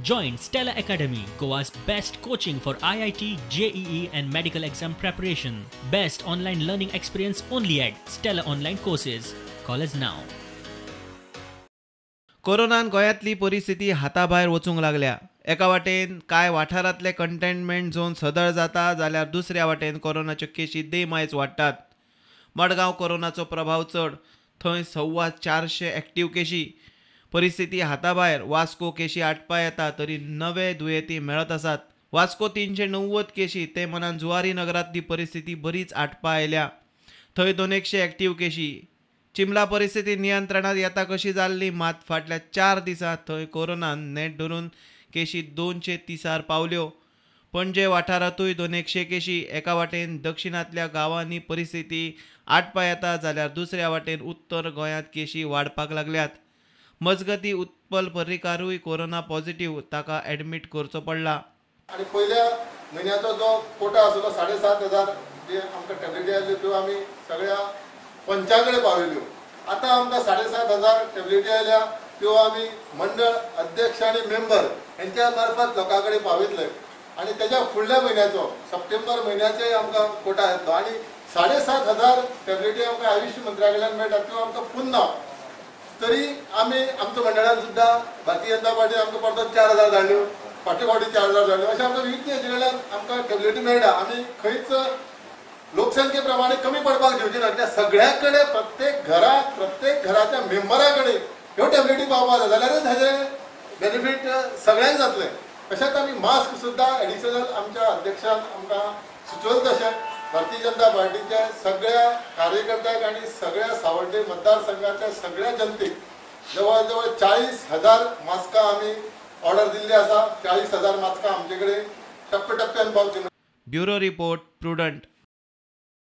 Join Stella Academy, Goa's best coaching for IIT, JEE and medical exam preparation. Best online learning experience only at Stella Online Courses. Call us now. कोरोनान गोंयांतली परिस्थिती हाताभायर वचूंक लागल्या. एका वाटेन कांय वाठारांतले containment zone सदळ जाता जाल्यार दुसऱ्या वाटेन कोरोनाच्यो केशी देमायज वाडटात. मडगांव कोरोनाचो प्रभाव चड, थंय 425 एक्टिव्ह केशी. परिस्थिती हाताभायर. वास्को केशी आटपा येता तरी नवे दुयेंती मेळत आसात. वास्को 390 केशी, ते मनान जुवारी नगरांतली परिस्थिती बरीच आटपा आयल्या, थंय 200 एक्टिव्ह केशी. चिमला परिस्थिती नियंत्रणात येता कशी जाल्ली, मात फाटल्या 4 दिसांत थंय कोरोनान नेट धरून केशी 230 पावल्यो. पणजे वाठारांतूय 200 केशी. एका वाटेन दक्षिणांतल्या गांवांनी परिस्थिती आटपा येता जाल्यार दुसऱ्या वाटेन उत्तर गोंयांत केशी वाडपाक लागल्यात. मजगती उत्पल पर्रीकारूय कोरोना पॉझिटिव्ह, ताका ॲडमिट करचो पडला. आनी पयल्या म्हयन्याचो जो कोटा आसलो 7,500 जे आमकां टॅबलेटी आयल्यो त्यो आमी सगळ्या पंचा कडेन पावयल्यो. आतां आमकां 7,500 टॅबलेटी आयल्या त्यो आमी मंडळ अध्यक्ष आनी मेंबर हेंच्या मार्फत लोकां कडेन पावयतले. आनी तेज्या फुडल्या म्हयन्याचो सप्टेंबर म्हयन्याचेय आमकां कोटा येतलो आनी 7,500 टॅबलेटी आमकां आयुश्य मंत्र्या कडल्यान मेळटा त्यो आमकां पुन्हा तरी आमी आमच्या मंडळान सुद्दां भारतीय जनता पार्टी आमकां परत 4,000 धाडल्यो, फाटले फावटी 4,000 धाडल्यो. अशें आमकां विविध हेजे कडल्यान आमकां टॅबलेटी मेळटा. आमी खंयच लोकसंख्ये प्रमाणे कमी पडपाक दिवची ना, कित्याक सगळ्या कडेन प्रत्येक घराक प्रत्येक घराच्या मेंबरा कडेन ह्यो टॅबलेटी पावपाक जाय जाल्यारच हेजें बेनिफीट सगळ्यांक जातलें. तशेंच आमी मास्क सुद्दां एडिशनल आमच्या अध्यक्षान आमकां सुचोवलें तशें भारतीय जनता पार्टीच्या सगळ्या कार्यकर्त्यांक आनी सगळ्या सावड्डे मतदारसंघाच्या सगळ्या जनतेक जवळ जवळ 40,000 मास्कां आमी ऑर्डर दिल्ली आसा. 40,000 मास्कां आमचे कडेन टप्प्या टप्प्यान पावची. Bureau report, Prudent.